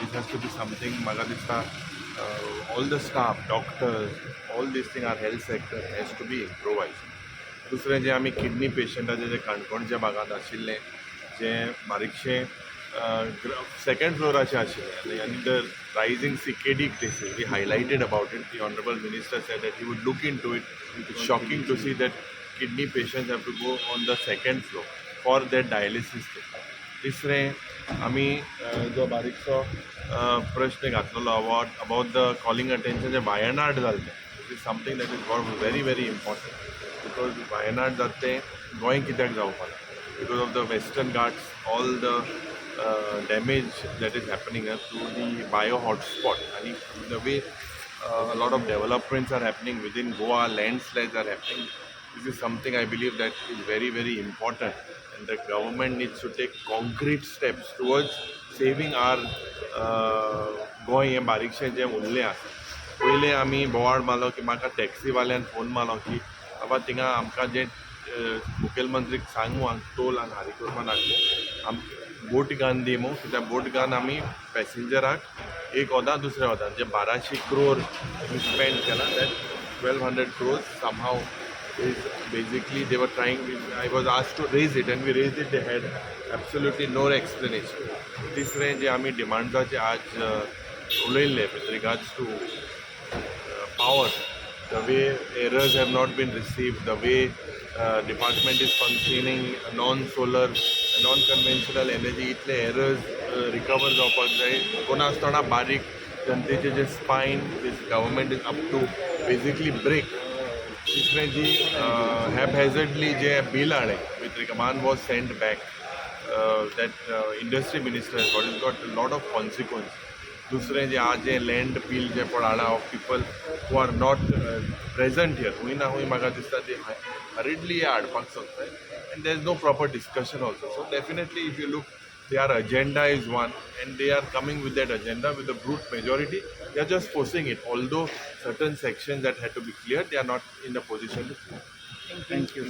This has to be something म्हाका दिसता all the staff, doctors, all these thing, our health sector has to be improvise. दुसरें जें आमी kidney पेशंटाचे जे काणकोणच्या भागांत आशिल्लें, जें बारीकशें सेकंड फ्लोराचें आशिल्लें आनी the rising CKD cases, we highlighted about it. The honourable minister said that he would look into it. It's shocking to see that kidney patients have to go on the second floor for their dialysis. तिसरें आमी जो बारीकसो प्रश्न घातलेलो about the calling attention जें वायनाड जालें तें, it is something that is very, very important because Wayanad जाता तें गोंय कित्याक जावपाक ना because of the Western Ghats, all the damage that is happening through the bio hotspot आनी the way a lot of developments are happening within Goa, landslides are happening. This is something I believe that is very, very important, and the government needs to take concrete steps towards saving our Goa हें बारीकशें जें उरलें आसा. पयलें आमी बोवाळ मारलो की म्हाका टॅक्सीवाल्यान फोन मारलो की बाबा थिंगा आमकां जें मुखेलमंत्रीक सांग मू हांगा टोल हांगा फारीक करपा नाका, आमकां बोट घालून दी मू, कित्याक बोट घालून आमी पॅसेंजराक एक वोदां दुसऱ्या वोदां जे 1200 क्रोर आमी स्पेंड केला, that 1200 crores somehow is basically they were trying. I was asked to raise it and we raised it. They had absolutely no explanation. तिसरें जे आमी डिमांड्साचे आज उलयल्ले with regards to power, the way arrears have not been received, the way department is functioning, non-solar, non-conventional energy, इतले errors recover जावपाक जाय. कोण आसतना बारीक जनतेचे जे spine this government is up to basically break. तिसरें जी हॅपहॅझर्डली जे बील हाडलें with one was sent back, that industry minister got is got lot of consequence. दुसरें जे आज जे लँड बील जे पळय हाडला of people who are not present here, खूंय ना खूंय म्हाका दिसता ते हरिडली हाडपाक सोदताय and there is no proper discussion also. So definitely, if you look, their agenda is one and they are coming with that agenda with a brute majority. They are just forcing it, although certain sections that had to be cleared, they are not in a position to clear. Thank you.